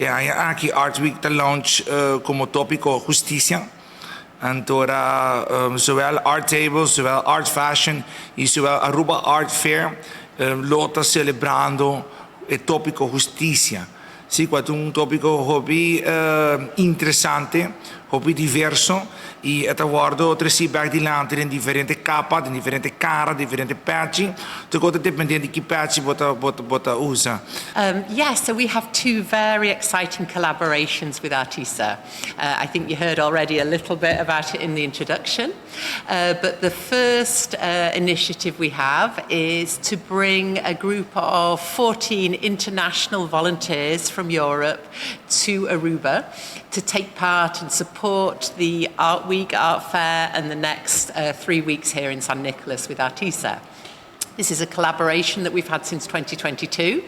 E aña aki Art Week ta launch como topico husticia. Anto, zowel Art Table, zowel Art Fashion y zowel Aruba Art Fair lo ta celebrando e topico husticia. Si, ta un topico hopi interesante, hopi diverso y ta wordo treci back dilanti den diferente capa, den diferente cara, diferente patch. Anto, ta depende di ki patch bo ta usa. Yeah, so we have two very exciting collaborations with Artisa. I think you heard already a little bit about it in the introduction. But the first initiative we have is to bring a group of 14 international volunteers from Europe to Aruba to take part and support the Art Week, Art Fair, and the next 3 weeks here in San Nicolas with Artisa. This is a collaboration that we've had since 2022.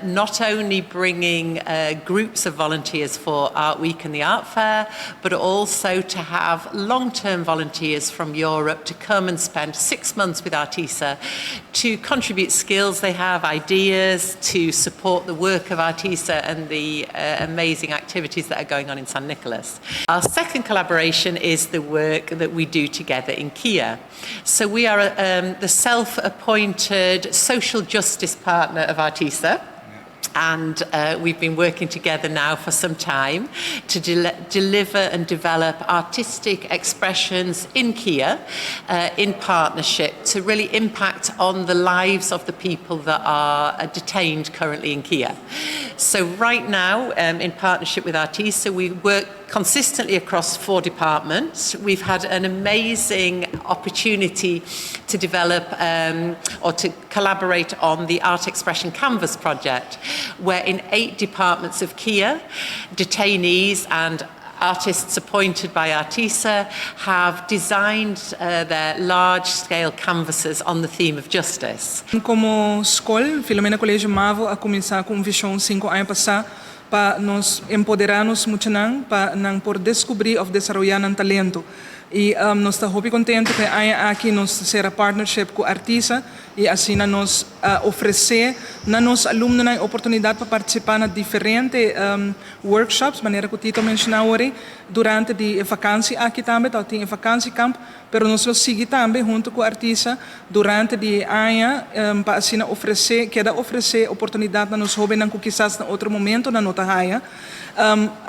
Not only bringing groups of volunteers for Art Week and the Art Fair, but also to have long-term volunteers from Europe to come and spend 6 months with Artisa to contribute skills they have, ideas, to support the work of Artisa and the amazing activities that are going on in San Nicolas. Our second collaboration is the work that we do together in KIA. So we are the self-appointed social justice partner of Artisa. And we've been working together now for some time to deliver and develop artistic expressions in KIA in partnership to really impact on the lives of the people that are detained currently in KIA. So right now, in partnership with Artisa, we work consistently across four departments. We've had an amazing opportunity to develop or to collaborate on the Art Expression Canvas project, where in eight departments of KIA, detainees and artists appointed by Artisa have designed their large-scale canvases on the theme of justice. Como scol, Filomena College Mavo a cuminsa cu un vision 5 aña pasa pa nos empodera nos muchanan pa nan por descubri of desaroya nan talento. Y nos ta hopi contento cu aki nos cera partnership cu Artisa y asina nos ofrece na nos alumnonan e oportunidad pa participa na diferente workshops, manera cu Tito a menciona, durante e vakantie aki tambe, ta tin vakantiekamp, pero nos lo sigui tambe hunto cu Artisa durante e aña pa asina ofrece, keda ofrece oportunidad na nos hobennan cu kisas na otro momento nan no ta haya.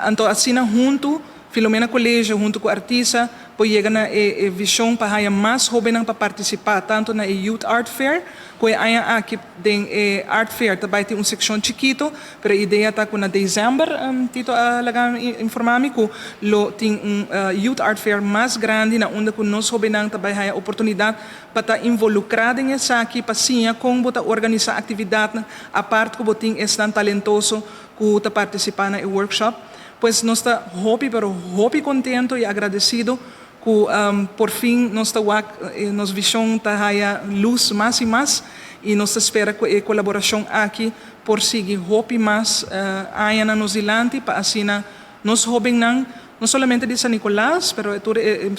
Anto asina hunto Filomena College hunto cu Artisa por yega na e vision pa haya mas hobennan pa participa tanto na Youth Art Fair, cu aki den e Art Fair tambe tin un seccion chikito, pero e idea ta cu na december, Tito a laga informa mi cu lo tin un Youth Art Fair mas grandi na unda cu nos hobennan tambe haya oportunidad pa ta involucra den esaki, pa siña con bo ta organisa actividad, aparte cu bo tin esnan talentoso cu ta participa na workshop. Pues nos ta hopi, pero hopi contento y agradecido cu por fin nos ta nos vision ta haya luz mas y mas y nos ta spera cu e colaboracion aki por sigui hopi mas aña na nos dilanti pa asina nos hobennan, no solamente di San Nicolas, pero tur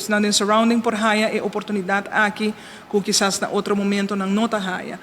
na surrounding por haya e oportunidad aki cu kisas na otro momento nan no ta haya.